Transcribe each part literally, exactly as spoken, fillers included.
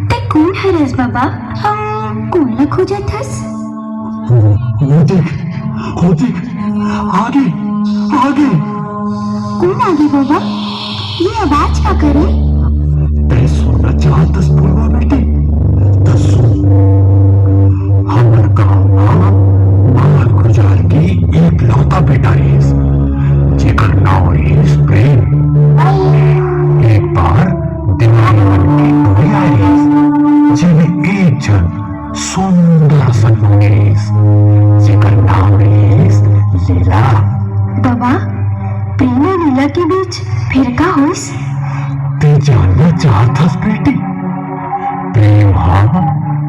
ते कोन हरस बाबा? हम कोन ला खोजत हस? वो, वो देख, वो देख, आगे, आगे। कोन आगे बाबा? ये आवाज का करे? तै सुनना चाहत हस फुलवा बेटी? त सुन। हमर गांव म माल गुजार के एक लौता बेटा रिहिस, जेकर नाव रिहिस प्रेम। एक बार देवारी मन के टोली आय रिहिस, जेमे एक झन सुंदर असन नोनी रिहिस, जेकर नाम रिहिस लीला। बाबा, प्रेम अउ लीला के बीच फिर का होइस? ते जानना चाहत हस बेटी? प्रेम हा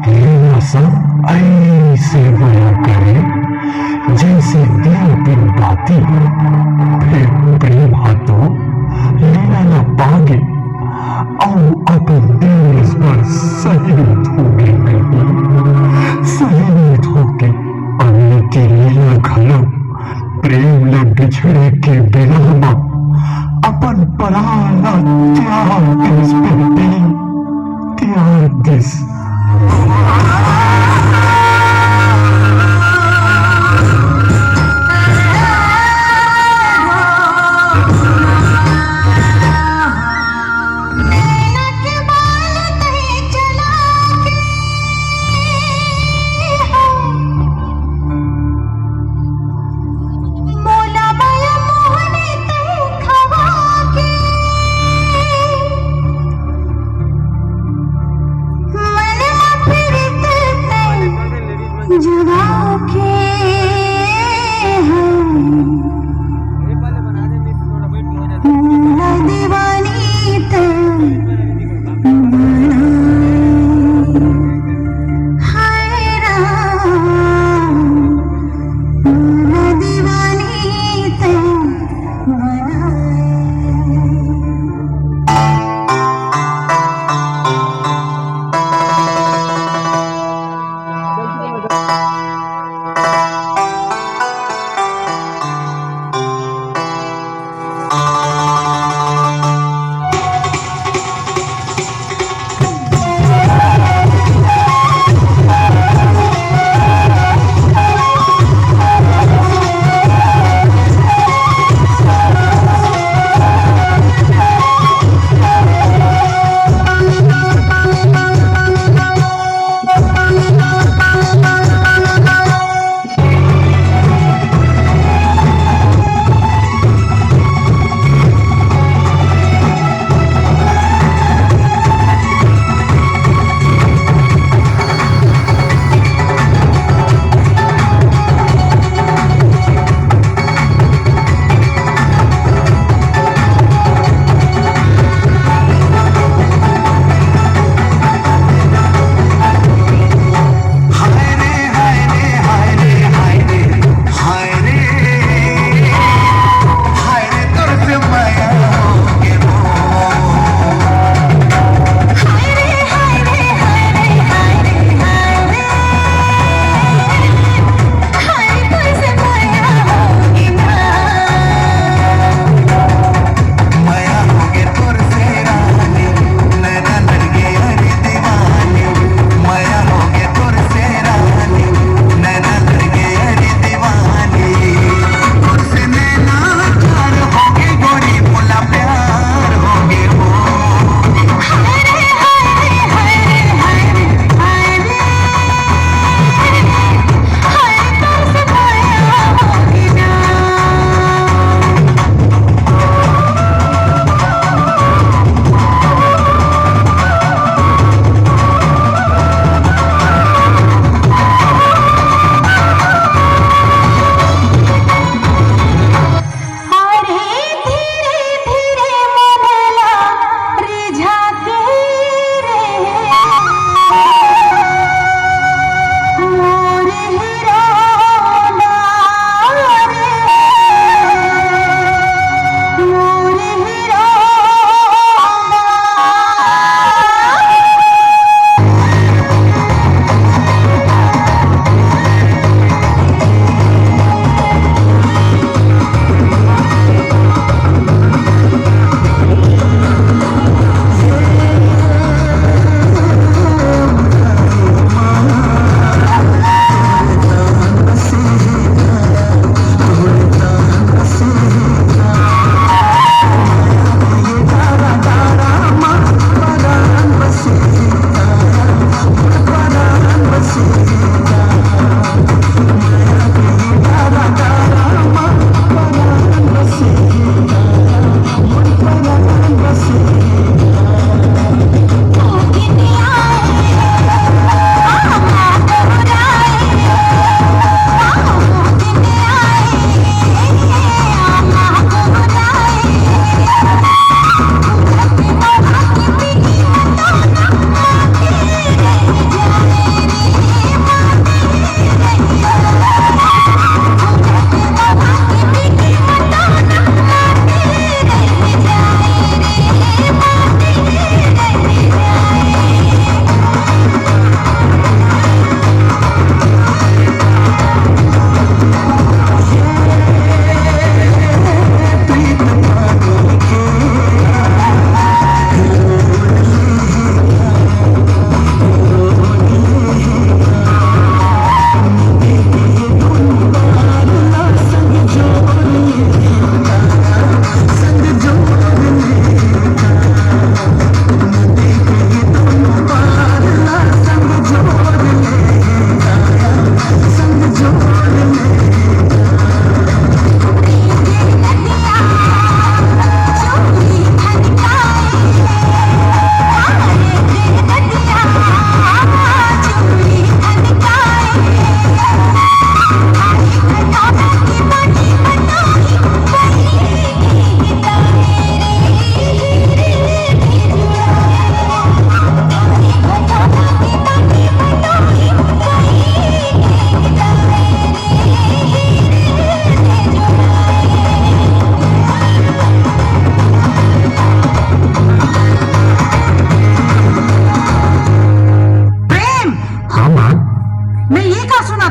लीला संग अइसे बया करे, जइसे दिल बिन बाती। फेर प्रेम हा तो लीला ला पागे अउ अपन देश बर शहीद होगे बेटी, शहीद होगे। अउ लीला घलो प्रेम ले बिछड़े के बिरह म अपन परान ला त्याग दिस बेटी, त्याग दिस।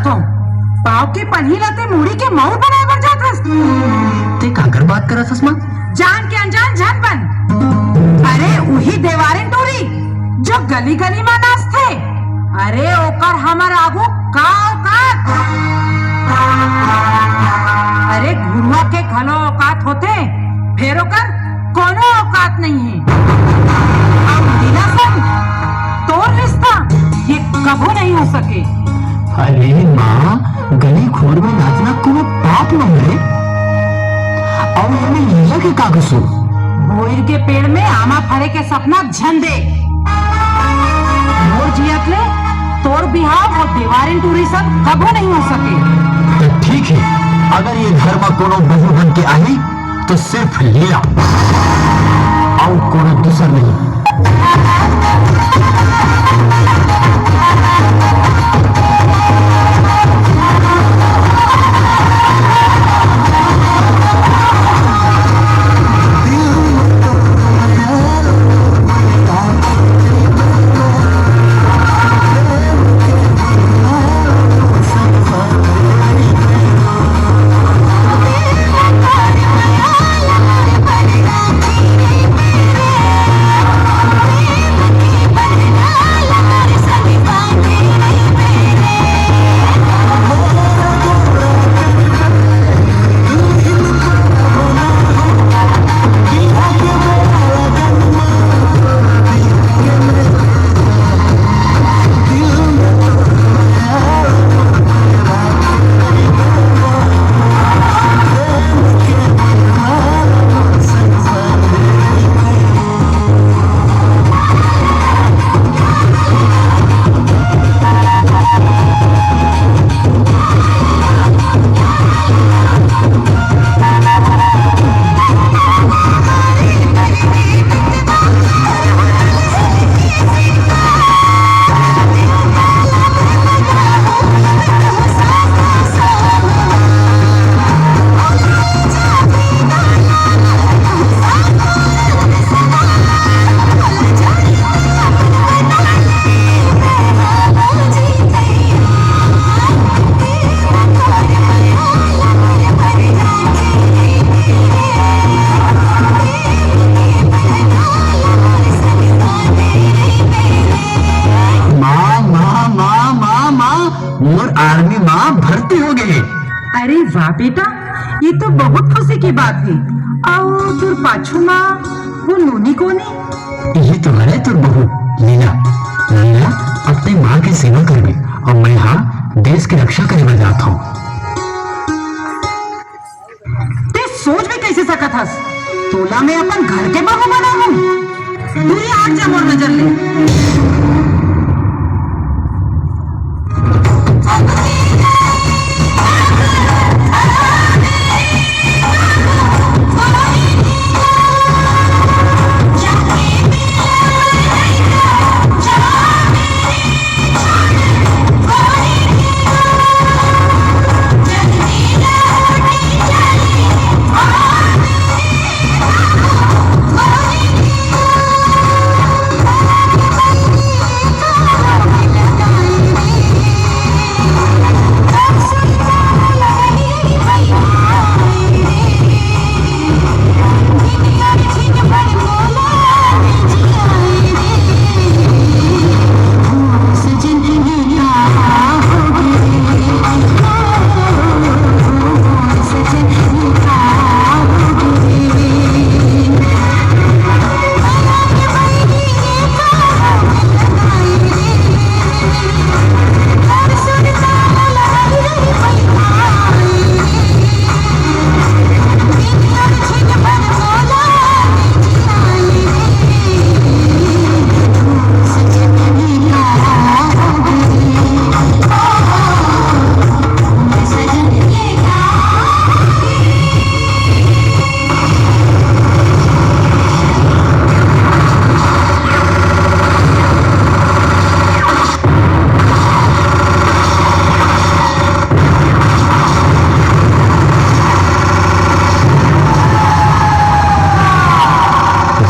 तो पाँव के पनही ला ते मुड़ी के मउर बनाए बर जात हस। ते काकर बात करत हस माँ? जान के अनजान झन बन। अरे उही देवारिन टूरी जो गली गली मा नाचथे। अरे ओकर हमर आगू का औकात? अरे घुरुवा के घलो औकात होथे, फेर ओकर कोनो औकात नहीं है। अब लीला संग तोर रिश्ता ये कभू नहीं हो सके। अरे माँ, गली खोर में नाचना कोनो पाप नहीं रे। अउ एमे लीला के का कसूर? बोइर के पेड़ में आमा फरे के सपना झन दे। मोर जियत ले तोर बिहाव वो देवारिन टूरी संग कभू नहीं हो सके। तो ठीक है, अगर ये घर में कोनो बहू बन के आई, तो सिर्फ लीला, अउ कोनो दूसर नहीं। माँ, माँ, माँ, माँ, माँ, मोर आर्मी माँ भर्ती हो गई। अरे वाह बेटा, ये तो बहुत खुशी की बात है। अउ तोर पाछू माँ वो नोनी कोनी? ये तो हरे तोर बहू लीला। लीला, अपने माँ की सेवा करबे अउ मैं हा देश की रक्षा करे बर जात हूँ। ते सोच भी कैसे सकत हस? तोला मैं अपन घर के बहू बनाहूँ? दूरी हट जा मोर नजर ले।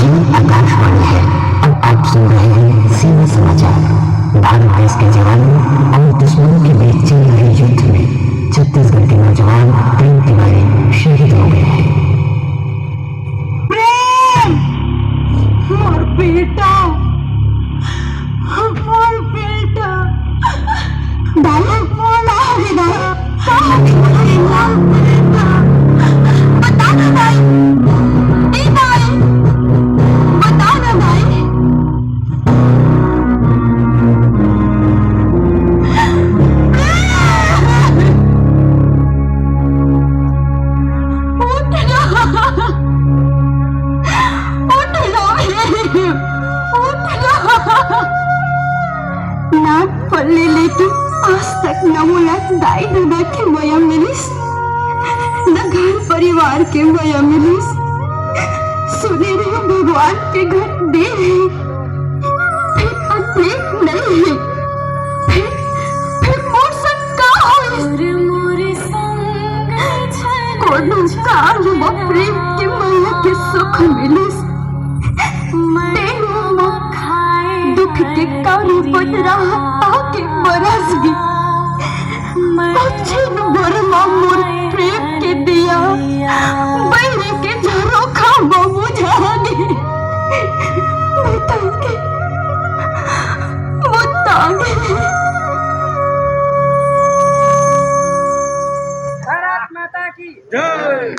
ये आकाशवाणी है। अब आप सुन रहे हैं सीमा समाचार। भारत देश के जवानों और दुश्मनों के बीच चल रहे युद्ध में छत्तीसगढ़ के नौजवान प्रेम तिवारी शहीद हो गए। प्रेम, मोर बेटा, मोर बेटा, दाई, मोर बेटा, मोर बेटा, बता ना दाई, ए दाई, बता ना दाई। उठ ना, उठ ना, उठ ना। नान पल्ले लेके आज तक न मोला दाई ददा के मया मिलिस, न घर परिवार के मया मिलिस। सुने रहे भगवान के घर दे रहे, फिर वो प्रेम नहीं है। फिर, फिर मोर संग का होइस? कोनो काल म प्रेम के मया के सुख मिलिस, तेहू म दुख के कारी बदरा आके बरस गे। पछिन भर म मोर प्रेम के दिया बइरी के झरोखा म बुझा गे। बुता गे, बुता गे। भारत माता की जय।